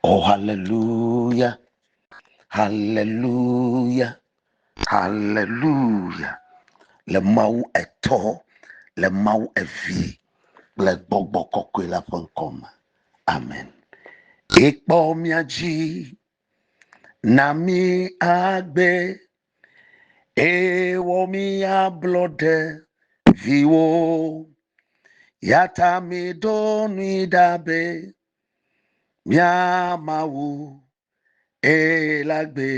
Oh, hallelujah, hallelujah, hallelujah. Le Mawu etɔ, le Mawu evi kple gbɔgbɔ kɔkɔe la ƒe ŋkɔ me. Amen. Ekpɔ mía dzi na mí agbe, ewɔ mí ablɔɖe viwo. Yata mi ɖo nui ɖa be mía Mawu elagbe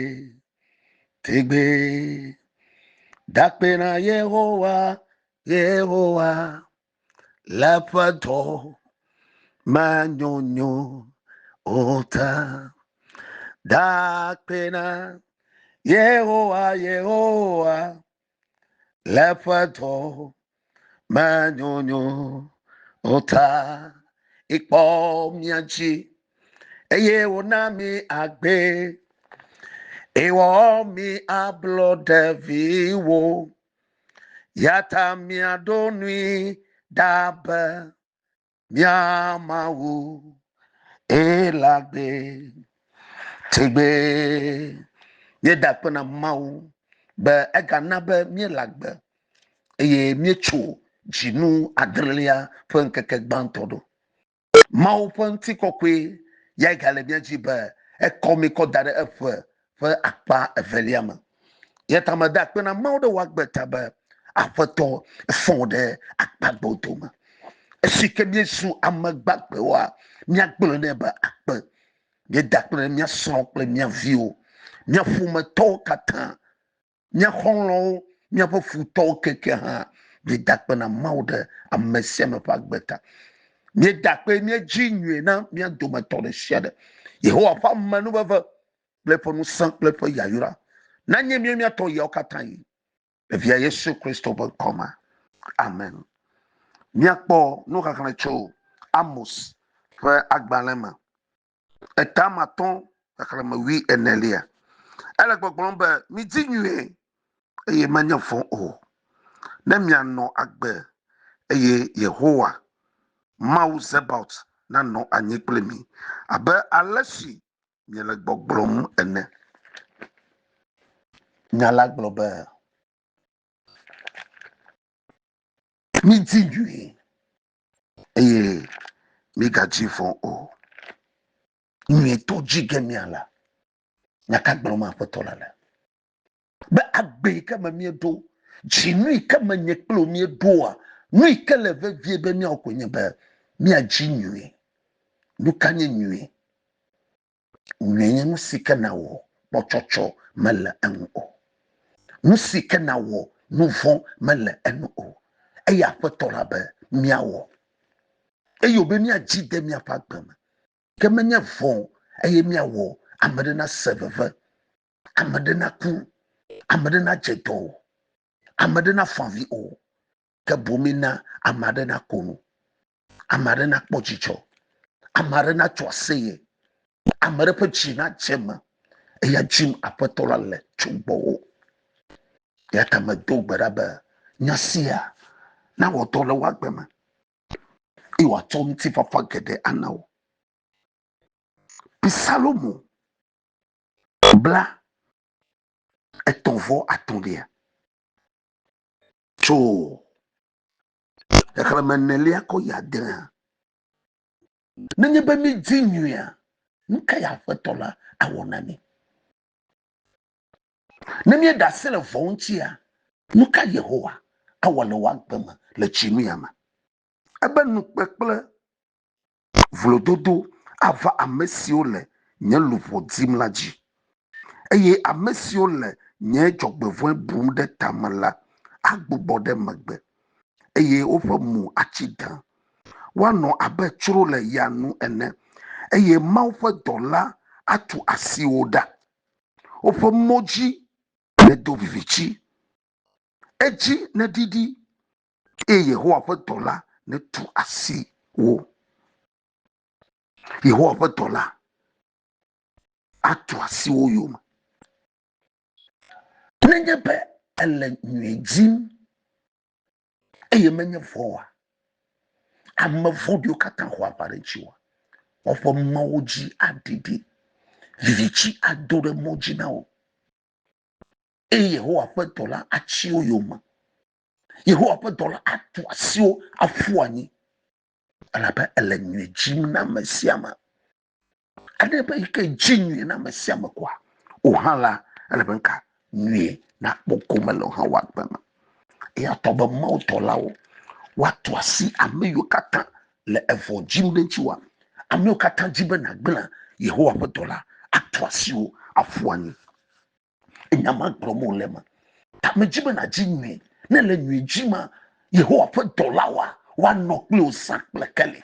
tegbe. Dakpe na Yehowa, Yehowa le eƒe dɔ menyonyo o ta. Dakpe na Yehowa, Yehowa le eƒe dɔ menyonyo o ta. Ikpɔ mía dzi eye wòna mí agbe. Ewɔ mí ablɔɖeviwo. Ya ta míaɖo nui ɖa be mía Mawu elagbe tegbe. Míeda akpe na Mawu be egana be míele agbe eye míetso dzinu adrelia ƒe ŋkeke gbãtɔ ɖo. Mawu ƒe ŋutikɔkɔe ya gale mía dzi be ekɔ mí kɔ da ɖe eƒe ƒe akpa evelia me. Ya ta meda akpe na Mawu ɖe wò agbe ta be Aƒetɔ fɔ ɖe akpa gbɔdome. Esi ke míezu ame gbagbewoa, míagblɔ nɛ be akpe. Míeda akpe na mía srɔ̃ kple mía viwo, mía ƒometɔwo katã Mía xɔlɔ̃wo, míaƒe futɔwo keke hã, míeda akpe na Mawu ɖe ame sia ame ƒe agbe ta. Míeda akpe míedzi nyuie na mía dometɔ ɖe sia ɖe. Yehowa ƒe amenuveve kple eƒe ŋusẽ kple eƒe yayra nanye mía mía tɔ yawo katã yi. Le Via Yesu Kristo ƒe ŋkɔ me. Amen. Míakpɔ nuxexlẽ tso Amos ƒe agbalẽ me. Eta matɔ̃ xexlẽme wui enelia. Ele gbɔgblɔm be, Midi nyuie, eye menye vɔ̃ o, ne mianɔ agbe, eye Yehowa, Mawu Zebaot nanɔ anyi kpli mi, abe ale si miele gbɔgblɔm ene. Nya la gblɔ be, Midi nyuie, eye migadzi vɔ̃ o. Nyuietɔ dzi ge miala. Nya ka gblɔm Aƒetɔ la le? Be agbe yi ke me míeɖo, dzinu yi ke me nye kple wò míeɖoa, nu yi ke le vevie be míawɔ koe nye be míadzi nyuie. Nu ka nye nyuie? Nyuie nye nu si ke nàwɔ kpɔtsɔtsɔ mele eŋu o. Nu si ke nàwɔ nu vɔ̃ mele enu o. Eye Aƒetɔ la be míawɔ. Eye wòbe míadzi de míaƒe agbe me. Ke menye vɔ̃ eye míawɔ ame ɖe nase veve, ame ɖe naku, ame ɖe nadze dɔ o, ame ɖe nafa avi o. Ke boŋ mína ame aɖe nako nu. Ame aɖe nakpɔ dzidzɔ, ame aɖe natso aseye, ame aɖe ƒe dzi nadze eme. Eya dzim Aƒetɔ la le tso gbɔwò. Eya ta medo gbe ɖa be nya sia nawɔ dɔ le wò agbe me eye wòatsɔ ŋutifafa geɖe ana wò. Psalomo bla etɔ̃ vɔ atɔ̃lia tso Xexlẽme enelia kɔ yi adrea. Nenye be mídi nyuia, nu kae Aƒetɔ la awɔ na mí? Ne míeɖe asi le vɔ̃ ŋutia, nu ka Yehowa awɔ le wò agbe me le dzinu ya me? Ebe ŋukpe kple vlododo ava ame siwo le nye luʋɔ dim la dzi, eye ame siwo le nye dzɔgbevɔ̃e bum ɖe tame la agbugbɔ ɖe megbe, eye woƒe mo atsi dã. Woanɔ abe tsro le ya nu ene, eye Mawu ƒe dɔla atu asi wo ɖa. Woƒe mɔ dzi nedo viviti, edzi neɖiɖi, eye Yehowa ƒe dɔla netu asi wo. Yehowa ƒe dɔla atu asi wo yome. Nenye be ele nyui dim eye menye vɔ̃ oa, ame vɔ̃ɖiwo katã xɔ aʋa ɖe dziwòa. Woƒe mɔwo dzi aɖiɖi, viviti ado ɖe mɔ dzi na wo, eye Yehowa ƒe dɔla atsi wo yome. Yehowa ƒe dɔla atu asi wo aƒu anyi, elabe ele nyui dzim na ame sia ame. Aɖe be yi ke dzi nyui na ame sia ame koa, wò hã la, ele be nka nyuie nakpɔ gome le wò hã wò agbe me. Eya ta be Mawu dɔlawo woatu asi ame yiwo katã le evɔ dzim ɖe ŋuti woa, ame yiwo katã dzi be nàgblẽ Yehowa ƒe dɔla atu asi wo aƒu anyi. Enya ma gblɔm wòle eme. Ta medzi be nàdzi nyuie. Ne le nyui dzi ma, Yehowa ƒe dɔlawoa, woanɔ kpli wò zã kple keli.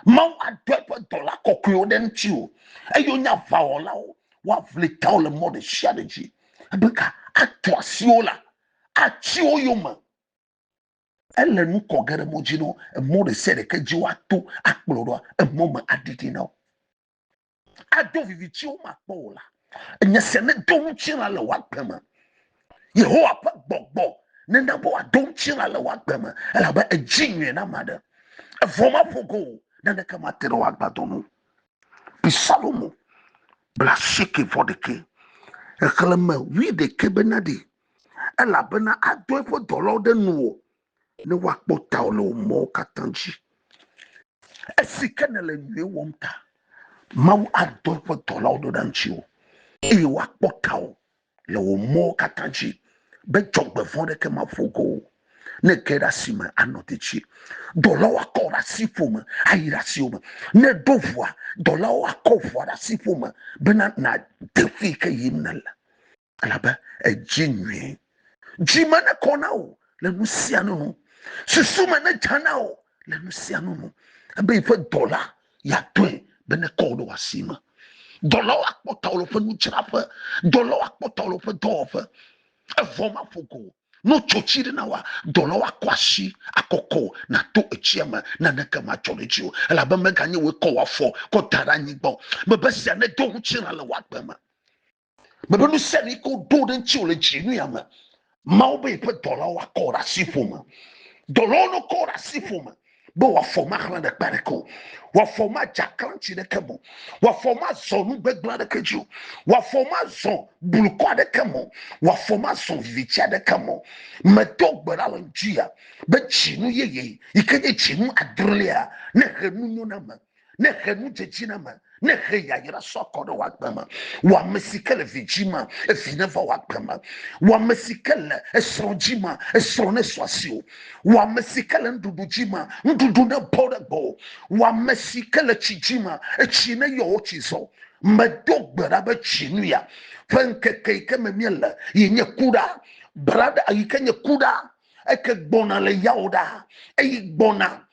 Mawu adɔ eƒe dɔla kɔkɔewo ɖe ŋutiwò eye wonye aʋawɔlawo. Woaʋli tawò le mɔ ɖe sia ɖe dzi. Ebe ka atu asi wo la, atsi wo yome. Ele nu kɔ ge ɖe mɔ dzi na wo. Emɔ ɖe sia ɖe ke dzi woato akplɔ ɖoa, emɔ me aɖiɖi na wo. Ado viviti womakpɔ o la, enye sia nedo ŋutilã le wò agbe me. Yehowa ƒe gbɔgbɔ nena be wòado ŋutilã le wò agbe me, elabe edzi nyuie na ame aɖe. Evɔ maƒo go o, naneke mate ɖe wò agbadɔ ŋu. Bi Salomo bla asieke vɔ ɖekɛ, xexlẽme wuiɖekɛ bena ɖi, elabena ado eƒe dɔlawo ɖe nuwò ne woakpɔ tawò le wò mɔwo katã dzi. Esi ke nèle nyui wɔm ta, Mawu adɔ eƒe dɔlawo ɖo ɖe ŋutiwò eye woakpɔ tawò le wò mɔwo katã dzi be dzɔgbevɔ̃ aɖeke maƒo go o. Ne ège ɖe asi me, anɔ dedie. Dɔlawo akɔ wò ɖe asi ƒome ayi ɖe asiwò me. Ne èɖo ʋua, dɔlawo akɔ ʋua ɖe asi ƒome bena nàde fi yi ke yim nèle. Elabe èdzi nyuie. Dzi me nekɔ na wò le nu sia nu nu. Susu me nedza na wò le nu sia nu nu. Ebe yiƒe dɔla yeadɔe be nekɔ wò ɖe wò asi me. Dɔlawo akpɔ tawò le woƒe nudzraƒe. Dɔlawo akpɔ tawò le woƒe dɔwɔƒe. Evɔ maƒo go o. Ne wotso tsi ɖe na wòa, dɔlawo akɔ asi akɔkɔ wò nàto etsia me, naneke madzɔ ɖe edzi o. Elabe meganye wòe kɔ wò afɔ kɔ da ɖe anyigba o. Mebe sia nedo ŋutilã le wò agbe me. Mebe nu sia nu yi ke woɖo ɖe ŋuti wò le dzinu ya me, Mawu be yeƒe dɔlawo akɔ wò ɖe asi ƒome. Dɔlawo nokɔ wò ɖe asi ƒome be wò afɔ maxlẽ ɖe kpe aɖeke o, wò afɔ madze aklãtsi ɖeke me o, wò afɔ mazɔ nu gbegblẽ aɖeke dzi o, wò afɔ mazɔ blukɔ aɖeke me o, wò afɔ mazɔ viviti aɖeke me o. Medo gbe ɖa le ŋdi ya be dzinu yeye yi ke nye dzinu adrelia nehe nunyoname ne he nudzedziname, ne he yayra sɔ kɔ ɖe wò agbe me. Wò ame si ke le vi dzi ma, evi neva wò agbe me. Wò ame si ke le esrɔ̃ dzi ma, esrɔ̃ nesu asiwò. Wò ame si ke le nuɖuɖu dzi ma, nuɖuɖu nebɔ ɖe gbɔwò. Wò ame si ke le tsi dzi ma, etsi neyɔ wò tsi zɔ. Medo gbe ɖa be dzinu ya ƒe ŋkeke yi ke me míele yi nye ku ɖa, braɖa yi ke nye ku ɖa, eke gbɔna le yawo ɖa, eyi gbɔna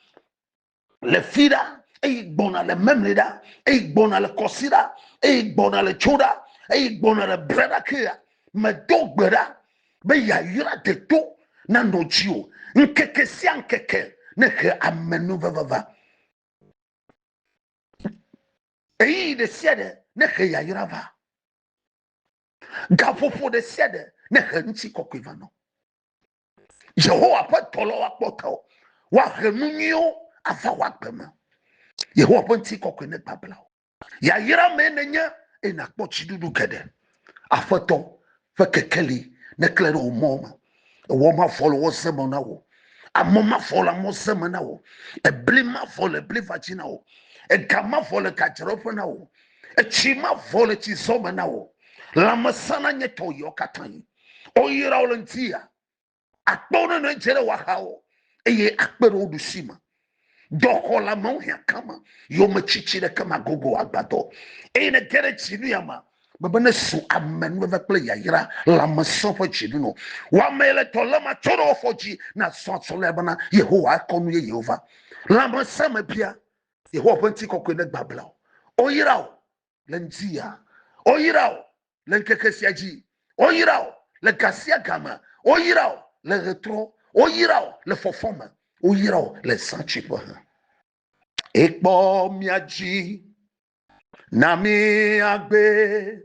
le fi ɖa, eyi gbɔna le memli ɖa, eyi gbɔna le kɔsi ɖa, eyi gbɔna le tso ɖa, eyi gbɔna le bre ɖa kea. Medo gbe ɖa be yayra deto nanɔ dziwò ŋkeke sia ŋkeke ne he amenuveve va. Ɣeyiɣi ɖe sia ɖe ne he yayra va. Gaƒoƒo ɖe sia ɖe ne he ŋutikɔkɔe va nɔ. Yehowa ƒe dɔlawo akpɔ tawò, woahe nu nyuiwo ava wò agbe me. Yehowa ƒe ŋutikɔkɔe negbabla wò. Yayra mee nènye eye nàkpɔ dziɖuɖu geɖe. Aƒetɔ ƒe kekeli neklẽ ɖe wò mɔ me. Ewɔ mavɔ le wò ze me na wò. Amɔ mavɔ le amɔ ze me na wò. Ebli mavɔ le bli va dzi na wò. Ega mavɔ le gadzraɖoƒe na wò. Etsi mavɔ le tsizɔ me na wò. Lãmesẽ nanye tɔwò ɣeawo katã ɣi. Woyra wò le ŋuti ya. Akpe wo nɔnɔe dze ɖe wò axawo eye akpe ɖe wo ɖusi me. Dɔxɔleamewo hiã kame, yometsitsi ɖeke magogo agbadɔ. Eye ne ge ɖe dzinu ya me, mebe ne su amenuveve kple yayra lãmesẽ ƒe dzinu no. Wò ame le dɔ lém atso ɖe wò afɔ dzi nazɔ azɔ le bena Yehowa akɔ nu yeyewo va. Lãmesẽ mebia Yehowa ƒe ŋutikɔkɔe negbabla o. Woyra wò le ŋdi ya. Woyra wò le ŋkeke sia dzi. Woyra wò le ga sia ga me. Woyra wò le ɣetrɔ. Woyra wò le fɔfɔ me. Woyra wò le zãtsiƒe hã. Ekpɔ mía dzi na mí agbe.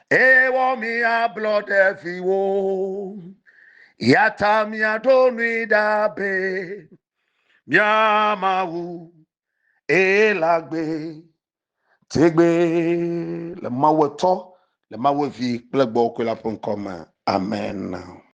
Ewɔ mí ablɔɖeviwo. Ya ta míaɖo nui ɖa be mía Mawu. Elagbe tegbe le Mawu Etɔ, le Mawu Vi kple Gbɔgbɔ Kɔkɔe la ƒe ŋkɔ me. Amen.